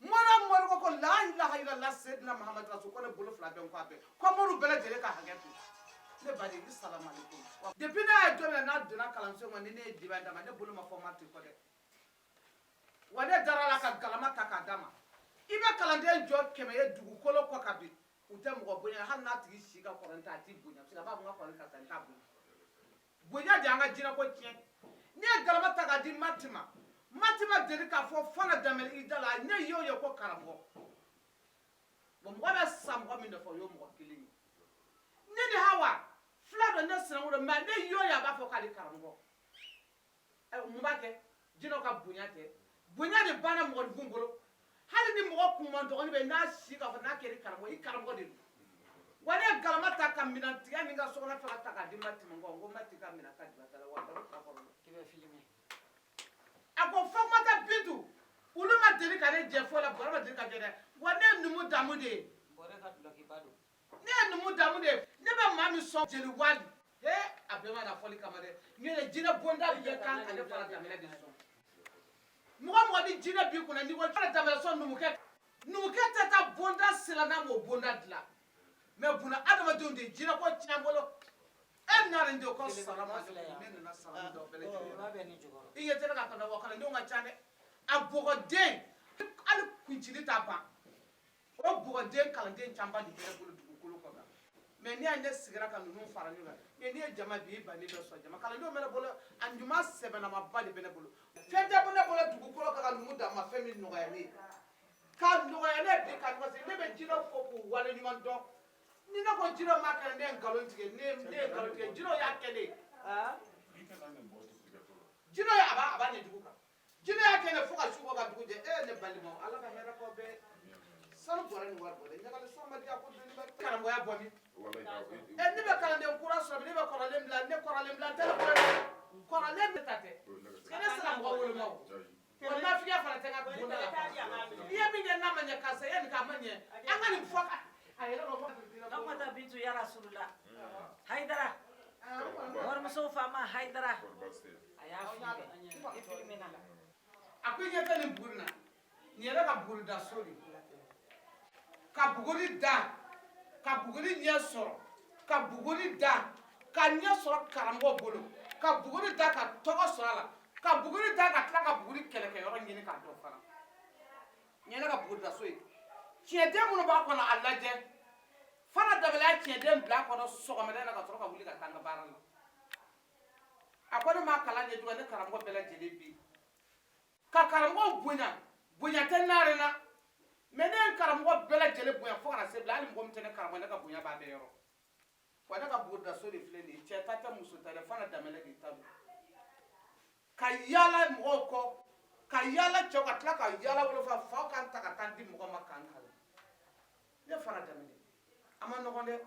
Mori o mori ko la ilaha illallah seydina Muhammad rasul, ko ne bolo fila bɛ n kɔ, a bɛɛ ko moriw bɛɛ lajɛlen ka hakɛ to ne baden ni salamu aleykum. Depuis ne y'a don min na n'a donna kalanso kɔnɔ, ni ne ye diban d'a ma, ne bolo ma fɔ ma ten kɔ dɛ. Wa ne dara la ka galama ta k'a d'a ma. I bɛ kalanden jɔ 100 ye dugukolo kɔ kan bi, u tɛ mɔgɔ bonya, hali n'a tigi si ka kɔrɔ ta, a t'i bonya, parce que a b'a fɔ n ka kɔrɔ ni karisa, n t'a bonya. Bonya de y'an ka jinɛko tiɲɛ. Ne ye galama ta k'a di Mati ma, Mati ma deli k'a fɔ Fana Danbɛlɛ i da la, ne y'o ye ko karamɔgɔ. Bon, mɔgɔ bɛ sa mɔgɔ min nɔfɛ, o y'o mɔgɔ kelen ye. Ne ni Hawa fila don, ne sinankun don, mais ne y'o ye a b'a fɔ k'ale karamɔgɔ. Mun b'a kɛ? Jinɛw ka bonya tɛ, bonya de banna mɔgɔninfin bolo. Hali ni mɔgɔ kunman dɔgɔnin bɛ n'a si k'a fɔ n'a kɛra karamɔgɔ, i karamɔgɔ de don. Wa ne ye galama ta ka minɛn tigɛ min ka sokɔnɔ fɛ ka ta k'a di Mati ma, n ko Mati ka minɛn ka di ta la wa baro ta kɔrɔ. K'i bɛ filmer. A ko Fatumata Bintu, olu ma deli ka ne jɛ fɔ la, bɔrɛ ma deli ka jɛ dɛ. Wa ne ye numu damu de ye. Bɔrɛ ka dulɔkiba don. Ne ye numu damu de ye. Ne bɛ maa min sɔn jeli wali. He, a bɛɛ ma na fɔli kama dɛ. N ye jinɛ bonda bɛɛ kan ka ne fana Danbɛlɛ de sɔn. Mɔgɔ mɔgɔ ni jinɛ b'i kunna, n'i ko fana Danbɛlɛ sɔn numukɛ. Numukɛ tɛ taa bonda sira n'a m'o bonda dilan. Mais buna adamadenw de ye jinɛko tiɲɛ an bolo. E nana nin de ko salamu aleykum, ne nana salamu dɔw bɛɛ lajɛlen. Belebeleba bɛ nin jukɔrɔ. I ɲɛ tɛ ne ka kalan wa kalandenw ka ca dɛ. A bɔgɔden hali kuncili t'a ban. O bɔgɔden kalanden caman de bɛ ne bolo dugukolo kɔ kan. Mais n'i y'a ye ne sigira ka ninnu fara ɲɔgɔn kan, mais n'i ye jama bi i bannen bɛ sɔn jama kalandenw bɛ ne bolo, a ɲuman sɛbɛnamaba de bɛ ne bolo. Fɛn tɛ ne bolo dugukolo kan ka numu d'a ma fɛn min nɔgɔya ne ye. K'a nɔgɔya ne bi ka nɔgɔya ne bɛ jinɛw fo k'u waleɲuman dɔn. Ni ne ko jinɛw m'a kɛ ne ye nkalon tigɛ, ne ye nkalon tigɛ, jinɛw y'a kɛ ne ye. Jinɛw ye a b'a ɲɛjugu kan. Jinɛ y'a kɛ ne fo ka su bɔ ka dugu jɛ. E ne balimaw, Ala ka hɛrɛ k'aw bɛɛ. Sanu bɔra ni wari bɔra ɲagali san ma di a ko doni bɛ karamɔgɔya bɔ min. Ɛ ne bɛ kalanden kura sɔrɔ, ne bɛ kɔrɔlen bila, ne kɔrɔlen bila n tɛ ne kɔrɔlen kɔrɔlen bɛ ta tɛ. Ne se ka mɔgɔ woloma o. Wa nafigiya fana tɛ n ka bonda la. I ye min kɛ n'a ma ɲɛ, karisa e nin k'a ma ɲɛ. An ka nin fɔ a yɛrɛ dɔn ko. Fatumata Bintu ya Rasulullah. Hayidara. Warimuso faama Hayidara. A y'a filmer. I filmer na. A ko i ɲɛ tɛ nin buguri na, nin yɛrɛ ka buguri da so de. Ka buguri da, ka buguri ɲɛ sɔrɔ, ka buguri da, ka ɲɛ sɔrɔ karamɔgɔ bolo, ka buguri da ka tɔgɔ sɔrɔ a la, ka buguri da ka tila ka buguri kɛlɛkɛyɔrɔ ɲini k'a dɔn fana. Nin ye ne ka buguri da so ye. Tiɲɛden minnu b'a kɔnɔ a lajɛ. Fana Danbɛlɛ y'a tiɲɛden bila a kɔnɔ sɔgɔmada in na ka sɔrɔ ka wuli ka taa n ka baara la. A ko ne m'a kalan ɲɛ juguya, ne karamɔgɔ bɛɛ lajɛlen bɛ yen. Ka karamɔgɔw bonya, bonya tɛ naare na. Mais ne ye n karamɔgɔ bɛɛ lajɛlen bonya fo ka na se bila, hali mɔgɔ min tɛ ne karamɔgɔ, ne ka bonya b'a bɛɛ yɔrɔ. Wa ne ka bugudaso de filɛ nin ye, cɛ ta tɛ muso ta dɛ, Fana Danbɛlɛ de ta don. Ka yaala mɔgɔw kɔ, ka yaala cɛw ka tila ka yaala wolofa, faw k'an ta ka taa di mɔgɔ ma k'an kalan. Ne Fana Danbɛlɛ, a ma nɔgɔn dɛ.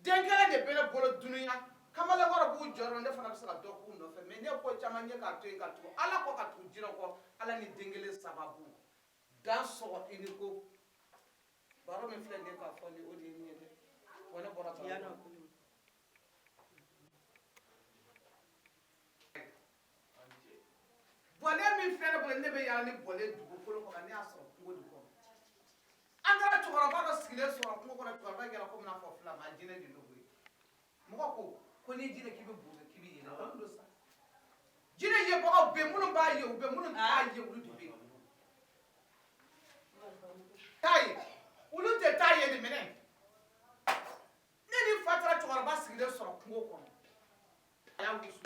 Den kelen de bɛ ne bolo dunuya, kamalenkɔrɔ b'u jɔyɔrɔ, ne fana bɛ se ka dɔ k'u nɔfɛ. Mais ne ko caman ye k'a to yen ka tugu Ala kɔ, ka tugu jinɛ kɔ, Ala ni den kelen sababu. Dan sɔgɔ i ni ko. Baro min filɛ nin ye k'a fɔ nin, o de ye nin ye dɛ. Wa ne bɔra baro kɔnɔ. Bɔlen min filɛ ne bolo, ne bɛ yaala ni bɔlen dugukolo kɔ kan, ne y'a sɔrɔ kungo de kɔnɔ. An taara cɛkɔrɔba dɔ sigilen sɔrɔ kungo kɔnɔ, cɛkɔrɔba kɛra komi n'a fɔ fila ma, jinɛ de don koyi. Mɔgɔ ko n'i jinɛ k'i bɛ bo kɛ k'i bɛ yɛlɛ, nkalon don sa. Jinɛ yebagaw bɛ yen, minnu b'a ye, u bɛ minnu t'a ye, olu de bɛ yen. T'a ye, olu tɛ t'a ye de minɛ. Ne ni fa taara cɛkɔrɔba sigilen sɔrɔ kungo kɔnɔ. A y'a wusu.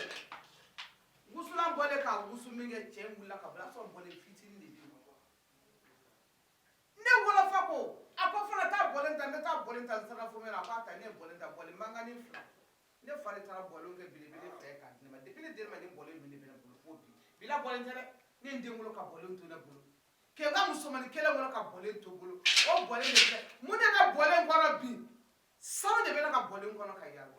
bɔlen ta, n sera fo min na, a k'a ta. Ne ye bɔlen ta, bɔlen mankanni fila. Ne fa de taara bɔlenw kɛ belebele fɛ k'a di ne ma. Depuis ne den ma, ni bɔlen ninnu de bɛ ne bolo fo bi. Bi la bɔlen tɛ dɛ. Ne ye n den wolo ka bɔlen to ne bolo, k'e ka musomanin kelen wolo ka bɔlen to bolo. O bɔlen de filɛ. Mun de bɛ bɔlen kɔnɔ bi? Sanu de bɛ ne ka bɔlen kɔnɔ ka yaala.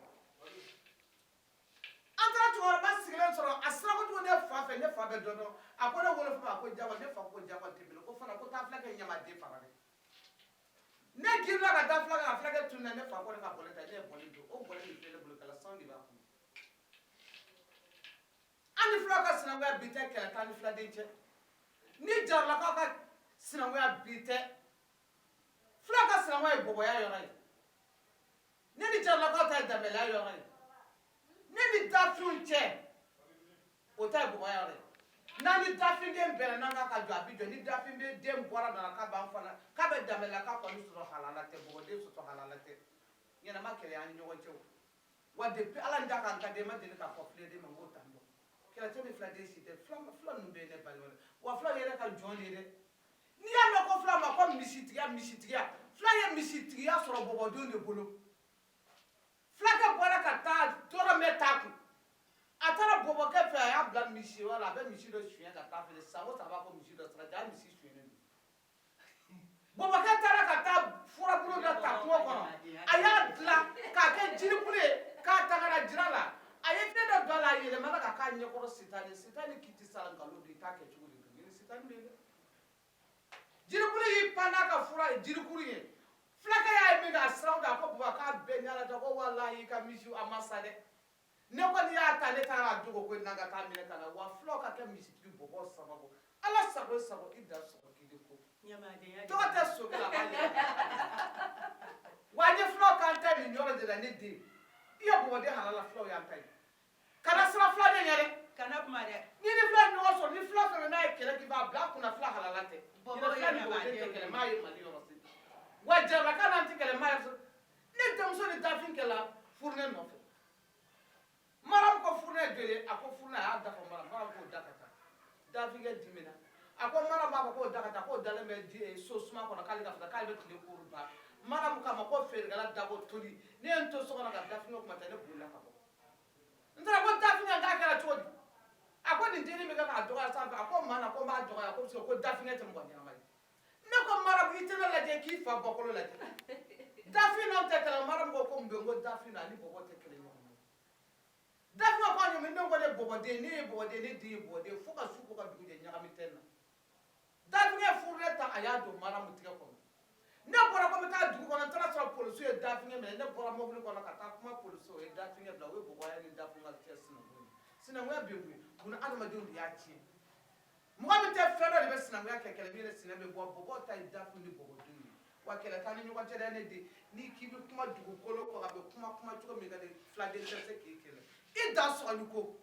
An taara cɛkɔrɔba sigilen sɔrɔ, a sira kojugu ne fa fɛ. Ne fa bɛ dɔ dɔn. A ko ne wolofa ma, a ko Jawa. Ne fa ko Jawa tɛ bolo ko fana ko taa fulakɛ ɲamaden faga dɛ. Ne girinna ka taa fulakɛ ka fulakɛ tununa. Ne fa ko ne ka bɔlen ta. Ne ye bɔlen don. O bɔlen de filɛ ne bolo kala, sanu de b'a kɔnɔ. An ni fulaw ka sinankunya bi tɛ, kɛlɛ t'an ni filaden cɛ. Ni jaralakaw ka sinankunya bi tɛ, fulaw ka sinankunya ye bɔbɔya yɔrɔ ye. Ne ni jaralakaw ta ye danbɛlɛya yɔrɔ ye. Ne ni dafinw cɛ, o ta ye bɔbɔya yɔrɔ ye. N'an ni dafinden bɛnna, n'an k'a ka jɔ, a bɛ jɔ. Ni dafinden den bɔra nana k'a b'an fana k'a bɛ danbɛlɛ, k'a kɔni sɔsɔ halala tɛ, bɔbɔden sɔsɔ halala tɛ. Ɲɛnama kɛlɛ y'an ni ɲɔgɔn cɛ o. Wa depuis Ala n da k'an ka den ma deli k'a fɔ filaden ma n k'o t'an dɔn. Kɛlɛ tɛ ni filaden si tɛ. Fila fila ninnu bɛɛ ye ne balima ye. Wa fila yɛrɛ ka jɔn de ye dɛ. N'i y'a mɛn ko fila ma ko misitigiya, misitigiya, fila ye misitigiya sɔrɔ bɔbɔdenw de bolo. Fulakɛ bɔra ka taa dɔrɔmɛ t'a kun, a taara bɔbɔkɛ fɛ, a y'a bila misi yɔrɔ la, a bɛ misi dɔ suɲɛ ka taa feere. San o san a b'a fɔ misi dɔ sara, jaa misi suɲɛnen don. Bɔbɔkɛ taara ka taa furabulu dɔ ta kungo kɔnɔ, a y'a dilan k'a kɛ jiribulu ye k'a ta ka na jira la. A ye fɛn dɔ don a la, a yɛlɛmana ka k'a ɲɛkɔrɔ sitani. Sitani k'i tɛ sara, nkalon don, i t'a kɛ cogo de don. Ni sitani bɛ yen dɛ. Jiribulu y'i pan n'a ka fura ye, jirikuru ye. Fulakɛ y'a ye min kɛ, a siran a ko baba k'a bɛɛ ni Ala cɛ ko walahi i ka misi a ma sa dɛ. Ne kɔni y'a ta, ne taara a dogo ko na ka taa minɛ ka na. Wa fulaw ka kɛ misitigi bɔbɔ sababu. Ala sago sago, i da sɔgɔ k'i ko tɔgɔ tɛ sokɛ la, b'a ɲɛ. Wa n ye fulaw k'an ta nin yɔrɔ de la. Ne den, i ye bɔbɔden halala, fulaw y'an ta ye. Kana siran filaden ɲɛ dɛ. Kana kuma dɛ. Ni ni fila ye ɲɔgɔn sɔrɔ, ni fila fɛn n'a ye kɛlɛ k'i b'a bila a kunna, fila halala tɛ. Bɔbɔ fila ni ye bɔbɔden tɛ ɲamaden kɛlɛ maa ye Mali yɔrɔ si. Wa jaralaka n'an tɛ kɛlɛ maa ye. Ne denmuso ni dafin kɛla furunɛ nɔfɛ. Maramu ko furunɛ ye joli ye? A ko furunɛ, a y'a da fɔ Maramu. Maramu k'o da ka taa. Dafinkɛ dimina, a ko Maramu b'a fɔ k'o da ka taa, k'o dalen bɛ ji so suma kɔnɔ, k'ale ka fisa, k'ale bɛ tile kuru ban. Maramu k'a ma ko feerekɛla dabo toli. Ne ye n to so kɔnɔ ka dafinkɛ kuma tɛ, ne bolila ka bɔ. N taara ko dafinkɛ k'a kɛra cogo di? A ko nin dennin bɛ kɛ k'a dɔgɔya sanfɛ. A ko maa na ko n b'a dɔgɔya ko parce que ko dafinkɛ tɛ mɔgɔ ɲɛnama ye. Ne ko Maramu, i tɛ ne lajɛ k'i fa bɔkolo lajɛ. Dafin n'anw tɛ kɛlɛ. Maramu ko ko mun bɛ n ko dafin na ani bɔbɔ tɛ kɛlɛ ɲɔgɔn ma. Dafin ko a ɲɛ, ne ko ne bɔbɔden, ne ye bɔbɔden, ne den ye bɔbɔden, fo ka su ko ka dugu jɛ, ɲagami tɛ n na. Dafinkɛ furunɛ ta, a y'a don Maramu tigɛ kɔnɔ. Ne bɔra ko n bɛ taa dugu kɔnɔ, n taara sɔrɔ polisiw ye dafinkɛ minɛ. Ne bɔra mobili kɔnɔ ka taa kuma polisiw, o ye dafinkɛ bila. O ye bɔbɔya ni dafin ka cɛ sinankunya ye. Sinankunya bɛ mun ye? Buna adamadenw de y'a tiɲɛ. Mɔgɔ min tɛ fɛn dɔ de bɛ sinankunya kɛ, kɛlɛ min yɛrɛ sinɛ bɛ bɔ. Bɔbɔ ta ye dafin ni bɔbɔdenw ye. Wa kɛlɛ t'an ni ɲɔgɔn cɛ dɛ. Ne den, n'i k'i bɛ kuma dugukolo kɔ, a bɛ kuma kuma cogo min ka di filaden tɛ se k'i kɛlɛ. I dan sɔgɔli ko.